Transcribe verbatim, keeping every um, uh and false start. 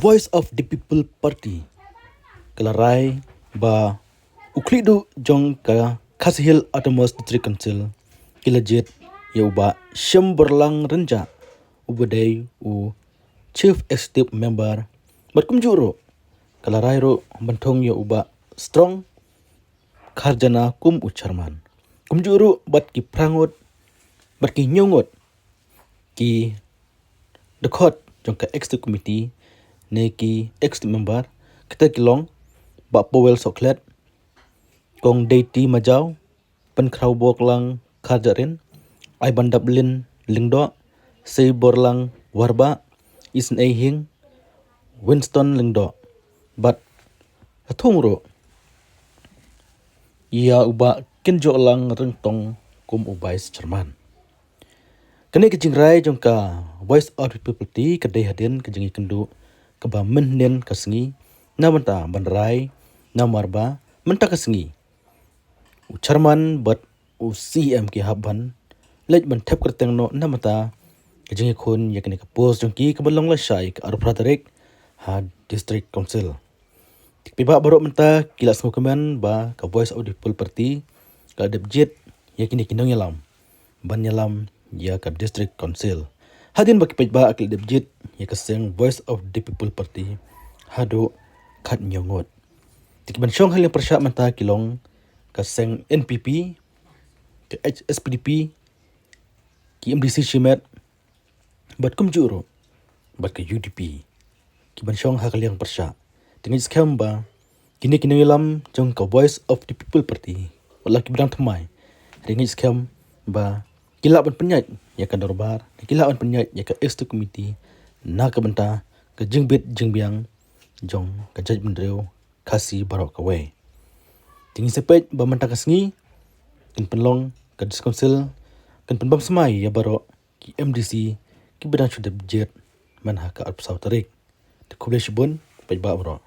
Voice of the People Party ka la rai ba u khlieh duh jong ka Khasi Hills Autonomous District Council ki la jied ïa u Bah Shemborlang Rynjah, uba dei u Chief Executive Member, bad kumjuh ruh ka la rai ruh ban thung ïa u Bah Strong Kharjana kum u chairman. Kumjuh ruh bad ki phra ngut, bad ki hynñiew ngut ki dkhot jong ka executive committee ne ki executive member, kita ki long Bah Powell Sohkhlet, Kong Deiti Majaw, Pynkhrawboklang Kharjahrin, Aibandaplin Lyngdoh, Seiborlang Warbah, Isynei Hing, Winston Lyngdoh, bad la thung ruh ïa u Bah Kynjohlang Ryngtong kum u vice chairman. Kane ka jingrai jong ka Voice of the People Party ka dei hadien ka jingïakynduh kaba mynhynnin ka sngi, na bynta ban rai namar ba mynta ka sngi u chairman bad u C E M ki hap ban leit ban thep kyrteng noh na bynta ka jingïakhun ïa kane ka post jong ki kaba long lashai ka arphew phra tarik ha District Council. Te ki paidbah baroh mynta ki la sngewkmen ba ka Voice of the People Party ka la dep jied ïa kine ki nongïalam ban ïalam ïa ka District Council, hadien ba ki paidbah ki la dep jied ïa ka seng Voice of the People Party haduh khathynñiew ngut. Te ki ban shong ha liang pyrshah mynta ki long ka seng N P P, ka H S P D P, ki M D C shimet, bad kumjuh ruh bad ka U D P. Ki ban shong ha ka liang pyrshah. Te ngi ngeit skhem ba kine ki nongïalam jong ka Voice of the People Party, wat la ki ba dang thymmai, te ngi ngeit skhem ba ki lah ban pynïaid ïa ka dorbar, ki lah ban pynïaid ïa ka executive committee na ka bynta ka jingbit jingbiang jong ka jaitbynriew Khasi baroh kawei. Te ngin sa peit ba mynta ka sngi kan pynlong ka District Council, kan pynbam smai ïa baroh ki M D C ki ba dang shu dep jied man ha ka arphew saw tarik. Te khublei shibun paidbah baroh.